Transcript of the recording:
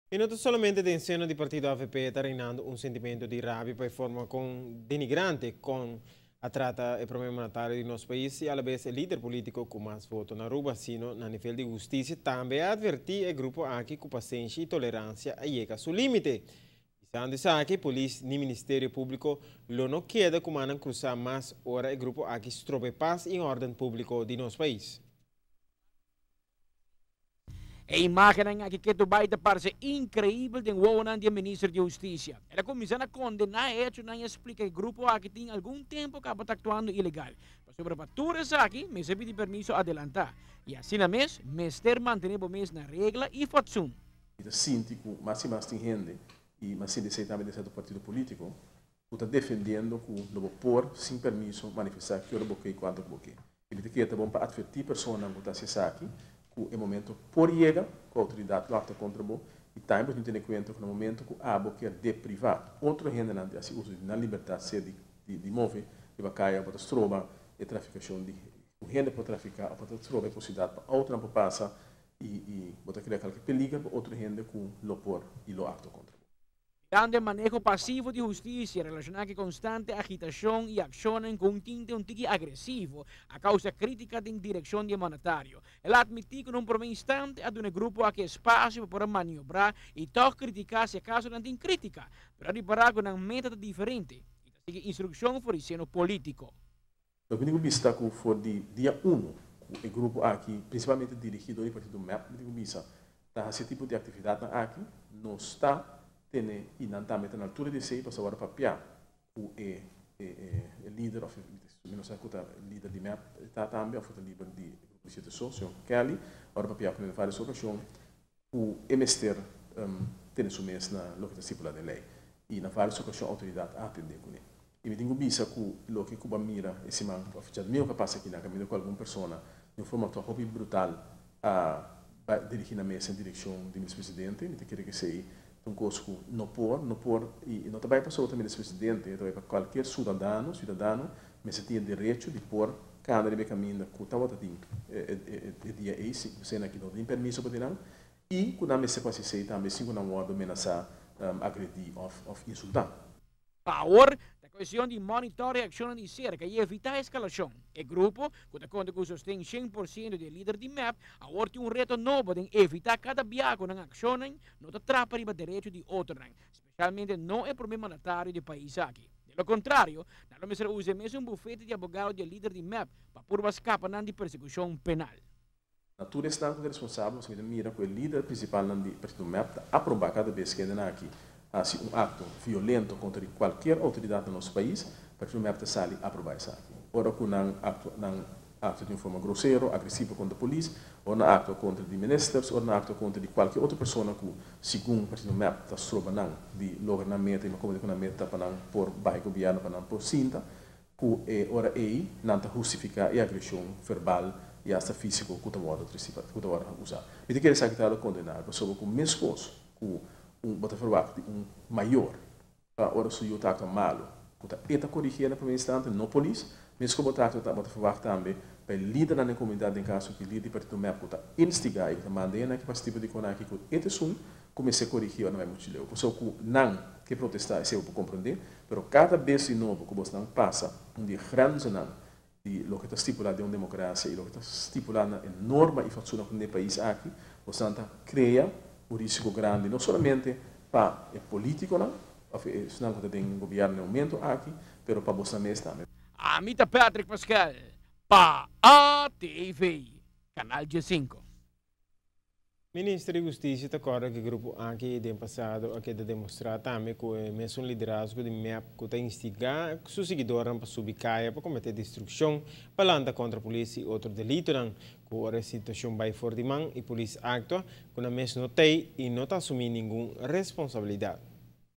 Y no solamente den seno di partido AVP ta reinando un sentimento di rabia pa forma con denigrante con a trata e prome mandatario di nos pais y a la vez e lider politico cu mas voto na Aruba, sino na nivel di husticia tambe a adverti e grupo aki cu pasenshi y tolerancia a yega su limite. Bisando esaki, polis ni Ministerio Publico lo no keda cu man crusa mas ora e grupo aki strobe paz y orden publico di nos pais. E imagen aki cu ta parce increibel den wowonan di minister di Husticia. El a cuminsa condena e hecho y splica cu e grupo aki tin algun tempo cu ta actuando ilegal. Sobre pa tur aki, mester pidi permiso adelanta. Y asina mes, mester mantene bo mes na regla y fatsoen. E sinti cu mas y mas tin hende y mas sinti tambe di partido politico cu ta defendiendo cu no por sin permiso manifesta ki ora bo kier y cuanto bo kier. Y cu ta bon pa adverti persona cu ta aki cu e momento por yega cu e autoridad lo actua contra bo y tambe no tene cuenta cu na momento cu abo kier depriva otro hende di haci uso di nan libertad sea di move y caya pa stroba e traficacion di hende por trafica of pa stroba e posibilidad pa otro por pasa y bo ta crea cualkier peliger pa otro hende cu lo por y lo actua contra. Dando maneho pasivo di husticia relaciona cu constante agitacion y accion cu un tinte un tiki agresivo a causa critica den direccion di mandatario. El a admiti cu na un prome instante a duna e grupo aki espacio pa maniobra y toch critica si acaso nan tin critica, pero ripara cu nan meta diferente y sigui instruccion for di seno politico. Loke mi bisa cu for di dia 1, e grupo aki, principalmente dirigi pa partido MEP, mi bisa, ta e tipo di actividad aki, no ta tene y nan tambe na altura di esey pasobra ora papia cu e lider of no sa cu lider di MEP ta tambe of e lider di grupo di socio Kelly, ora papia cu varios ocasion cu e mester tene su mes na loke ta stipula den ley y na varios ocasion autoridad a atende cu ne. Y mi tin cu bisa cu loke cu mira e siman diadomingo cu a pasa aki na caminda cu algun persona di un forma hopi brutal a dirigi nan mes den direccion di minister presidente, mi ta kere cu esey un cos cu no por y no tambe pa solo minister presidente, tambe pa cualkier ciudadano mester tin derecho di por cana riba caminda cu tabata tin e dia ey, sena cu no tin permiso pa nan y cu nan mester por tambe sin cu nan wordo menasa, agredi of insulta. Awor, e cuestion di monitor accion di cerca y evita escalacion. E grupo, cu ta conta cu sosten 100% di lider di MEP, awor tin un reto nobo di evita cada biaha cu nan accion no ta trapa riba derecho di otro, specialmente no e prome mandatario di e pais aki. Di lo contrario, nan mester usa mes un bufete di abogado di lider di MEP pa purba scapa di persecucion penal. Na tur esnan responsabel, bo mira cu e lider principal di partido MEP ta aproba cada bes cu aki haci un acto violento contra cualkier autoridad den nos pais, partido MEP sali aproba esaki. Ora cu nan acto nan acto di un forma grosero, agresivo contra polis, of nan acto contra di ministers, of nan acto contra di cualkier otro persona cu segun partido MEP ta stroba nan di logra nan meta, y como cu nan meta pa nan por bay gobierno, pa nan por sinta, cu e ora ey nan ta hustifica e agresion verbal y hasta fisico cu ta wordo cu ta wordo usa. Mi ta kere esaki ta condena, pasobra cu mescos cu un bo ta verwacht di un mayor pa ora su yiu ta actua malo, cu ta e ta corigi na prome instante, no polis, mescos bo ta bo ta verwacht tambe pa lider na comunidad, den caso cu lider di partido MEP cu ta instiga y ta manda nan pa tipo di cos aki, cu e ta esun cu mester corigi no ta mucho leu. Pasobra cu nan kier protesta, esey bo comprende, pero cada bes di nobo cu boso nan pasa un di grenzen di loke ta stipula den un democracia y loke ta stipula na norma y fatsoen di e pais aki, boso ta crea un risico grandi, no solamente pa e politico, no, of esnan cu tin gobierno na e momento aki, pero pa boso mes tambe. Ami ta Patrick Pascal, pa ATV, Canal G5. Minister di Husticia ta corda cu e grupo aki den pasado a keda demostra tambe cu e mesun liderazgo di MEP cu ta instiga su siguidornan pa subi caya pa comete destruccion, pa lanta contra polis y otro delito, cu ora e situacion bay for di man y polis actua, cu nan mes no tin y no ta asumi ningun responsabilidad.